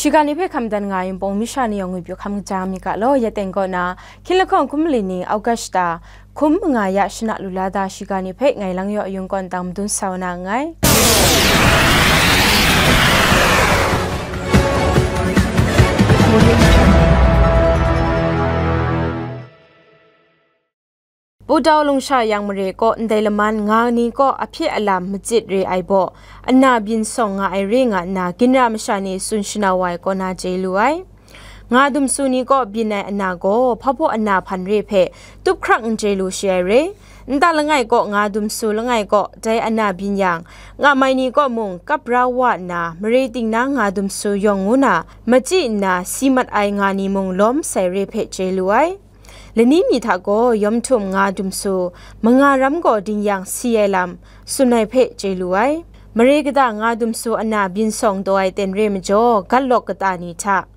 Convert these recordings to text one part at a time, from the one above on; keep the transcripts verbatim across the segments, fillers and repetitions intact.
Shiga ni hpe hkam dan nga ai Yunpawng masha ni yawng ngwi pyaw hkam kaja mi ga law, ya teng kaw na, hkying lahkawng hkum mali ni August ta hkum manga ya shana lu la da shiga ni hpe ngai Lang Yaw Yung kawn tang madun sa wa na nngai. Pudau lungsha yang mare kaw ndai laman nga ni kaw ahpye alam machyit re ai baw, ana byin sawng nga ai re nga nna, ginra masha ni tsun shana wa ai kaw na chye lu ai. Nga dumsu ni kaw byin ai ana gaw, hpa baw ana hpan re hpe tup hkrang n chye lu shi ai re. Nta langai kaw nga dumsu langai kaw dai ana byin yang, nga mai ni kaw mung kap ra wa nna, mare ting na nga dumsu yawng ngu na, machyi nna si mat ai nga ni mung lawm sai re hpe chye lu ai. Lani mi hta gaw yawm htum nga dumsu, manga ram gaw dingyang si ai lam, tsun ai hpe chye lu ai. Mare kata nga dumsu ana byin sawng taw ai ten re majaw, gat lawk kata ni hta,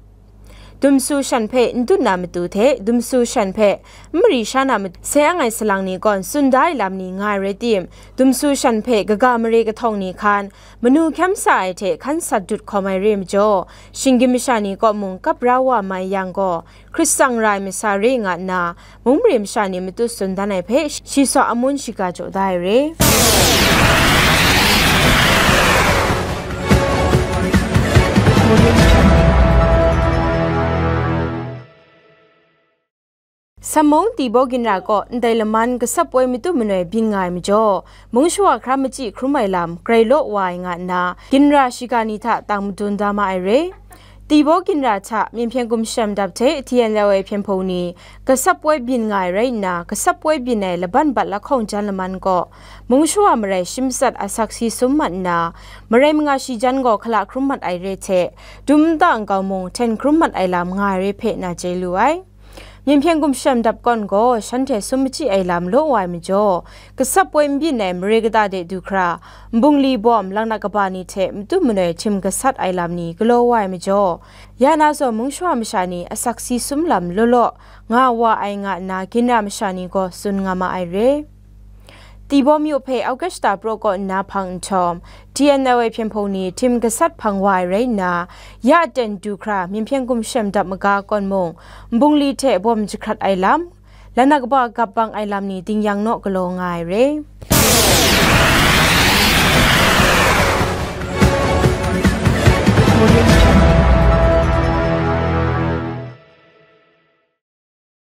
dumsu shan hpe n dun na matu hte, dumsu shan hpe n mari sha na matu, sai ang ai salang ni gaw tsun da ai lam ni nga ai rai tim, dumsu shan hpe kaga mare kahtawng ni hkan, manu hkyam sa ai hte hkan sat dut hkawm ai re majaw, shinggyim masha ni kaw mung kap ra wa mai yang gaw, Hkrit tsang ra ai masa re nga nna, mung mare masha ni matut tsun dan ai hpe shi saw amun shiga jaw da ai re. Samung Tibaw ginra kaw ndai laman gasap poi matu manoi byin nga ai majaw, mung shawa hkra machyi hkrum ai lam grai law wa ai nga nna, ginra shiga ni hta tang madun da ma ai re. Tibaw ginra hta Myen Hpyen Gumshem Dap hte T N L A hpyen hpung ni gasap poi byin nga ai rai nna, gasap poi byin ai laban bat lahkawng jan laman gaw, mung shawa marai shi matsat asak si sum mat nna, marai manga shi jan gaw hkala hkrum mat ai re hte, dum nta nkau mung hten hkrum mat ai lam nga ai re hpe na chye lu ai. Myen Hpyen Gumshem Dap kawn gaw shanhte sum machyi ai lam law wa ai majaw, gasap poi n byin ai mare kata de du hkra, nbungli bawm, laknak kaba ni hte matu manoi htim gasat ai lam ni galaw wa ai majaw, ya na zawn mung shawa masha ni asak si sum lam law law nga wa ai nga nna, ginra masha ni gaw tsun nga ma ai re. Tibaw myu hpe August ta praw kaw nna hpang nhtawm, T N L A hpyen hpung ni htim gasat hpang wa ai rai nna, ya aten du hkra Myen Hpyen Gumshem Dap maga kawn mung, nbungli hte bawm jahkrat ai lam, laknak kaba gap bang ai lam ni dingyang naw galaw nga ai re.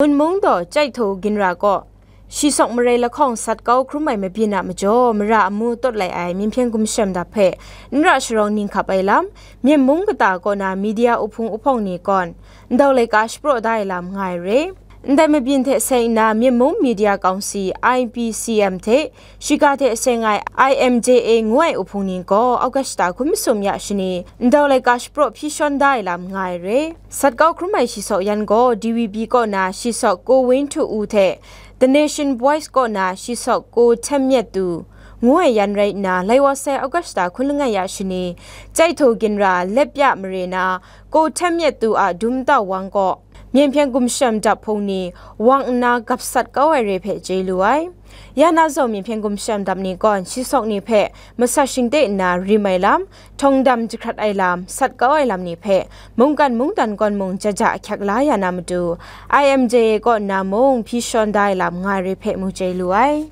Mun mung daw Chyaitho ginra kaw, shi sawk marai lahkawng sat kau hkrum ai mabyin a majaw, mara amu tawt lai ai Myen Hpyen Gumshem Dap hpe n ra sharawng ning hkap ai lam, Myen mung kata kaw na media uhpung uhpawng ni kawn, ndau laika shapraw da ai lam nga ai re. Ndai mabyin hte seng nna, Myen mung Media Council, I P C M, hte shiga hte seng ai I M J A ngu ai uhpung ni gaw, August ta hkun masum ya shani, ndau laika shapraw hpyi shawn da ai lam nga ai re. Sat kau hkrum ai shi sawk yan gaw, D V B kaw na shi sawk Ko Win Htu U hte, The Nation Voice kaw na shi sawk Ko Htem Myat Tu ngu ai yan rai nna, lai wa sai August ta hkun langai ya shani, Chyaitho ginra Lep Ya mare na, Ko Htem Myat Tu a dum tau wang kaw, Myen Hpyen Gumshem Dap hpung ni wang nna gap sat kau ai re hpe chye lu ai. Ya na zawn Myen Hpyen Gumshem Dap ni gawn shi sawk ni hpe masat shingte nna rim ai lam, htawng dam jahkrat ai lam, sat kau ai lam ni hpe mungkan mungdan kawn mung jaja ahkyak la ya na matu, I M J A kaw nna mung hpyi shawn da ai lam nga ai re hpe mu chye lu ai.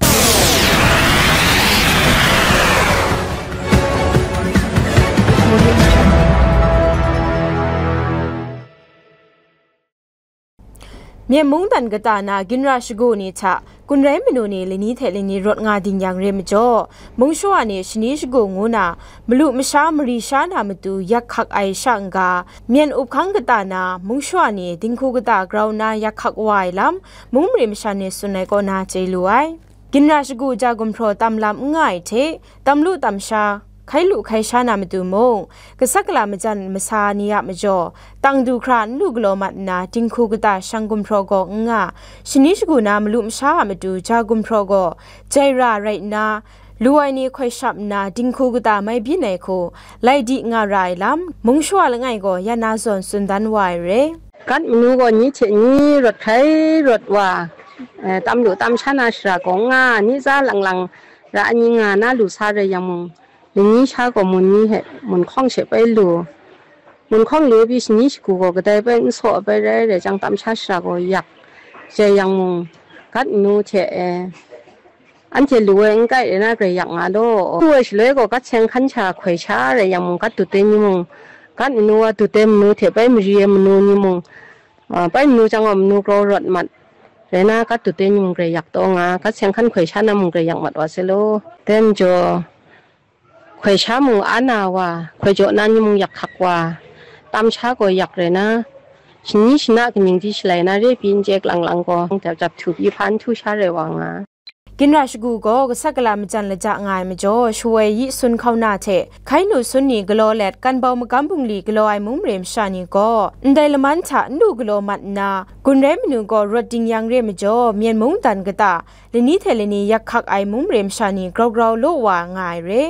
Myen mungdan kata na ginra shagu ni hta, kun rai manu ni lani hte lani rawt nga ding yang re majaw, mung shawa ni shani shagu ngu na, malu masha mari sha na matu yak hkak ai sha n-ga, myen up hkang kata na, mung shawa ni dinghku kata grau nna yak hkak wa ai lam, mung mare masha ni tsun ai kaw na chye lu ai. Ginra shagu ja gumhpraw tam lam n nga ai hte, tam lu tam sha, hkai lu hkai sha na matu mung, gasat gala majan masa ni a majaw, tang du hkra n lu galaw mat nna, dinghku kata shang gumhpraw gaw n nga, shani shagu na malu masha a matu ja gumhpraw gaw, jai ra rai nna, lu ai ni hkoi shap nna, dinghku kata mai byin ai hku, lai di nga ra ai lam, mung shawa langai gaw ya na zawn tsun dan wa ai re. Gat manu gaw ni hte ni rawt hkrai rawt wa, eh, tam lu tam sha na shara gaw n nga, ni tsa lang lang ra ai ni nga na lu sa rai yang mung, lani sha gaw mun ni hte mun hkawng she pai lu, Gun hkawng le pyi shani shagu gaw kadai bai n saw ai bai rai rai jang, tam sha shara gaw yak, jai yang mung, gat manu hte, e, anhte lu ai n kai rai na grai yak nga law. Lu ai shaloi gaw gat seng hkan sha hkoi sha rai yang mung, gat dut ai ni mung, gat manu a dut ai manu hte bai mari ai manu ni mung, a, bai manu jang gaw manu grau rawt mat rai na, gat dut ai ni mung grai yak taw nga, gat seng hkan hkoi sha na mung grai yak mat wa sai law. Dai majaw, hkoi sha mung a na wa, hkoi jaw na ni mung yak hkak wa, tam sha gaw yak rai na, shani shana kaning di shalai na re pyi n chye lang lang gaw, jap jap htu pyi hpa n htu sha rai wa nga. Ginra shagu gaw gasat gala majan laja nga ai majaw, shawoi yi sun hkau na hte hkai nu sun ni galaw let, kan bau magam bungli galaw ai mung mare masha ni gaw ndai laman hta n lu galaw mat nna, gun rai manu gaw rawt ding yang re majaw, Myen mungdan kata lani hte lani yak hkak ai mung mare masha ni grau grau law wa nga ai re.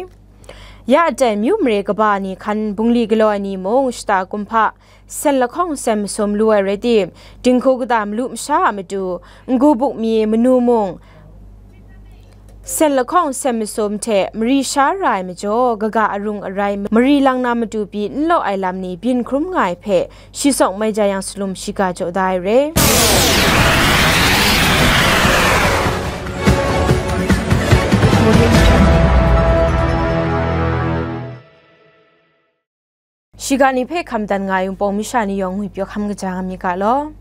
Ya aten myu mare kaba ni hkan bungli galaw ai ni mung shata kumhpa sen lahkawng sen masum lu ai rai tim, dinghku kata malu masha a matu, n-gu buk mi manu mung sen lahkawng sen masum hte mari sha ra ai majaw, kaga arung arai mari lang na matu pyi n law ai lam ni byin hkrum nga ai hpe, shi sawng mai ja yang salum shiga jaw da ai re. Shiga ni hpe hkam dan nga ai Wunpawng masha ni yawng ngwi pyaw hkam kaja nga mi ga law.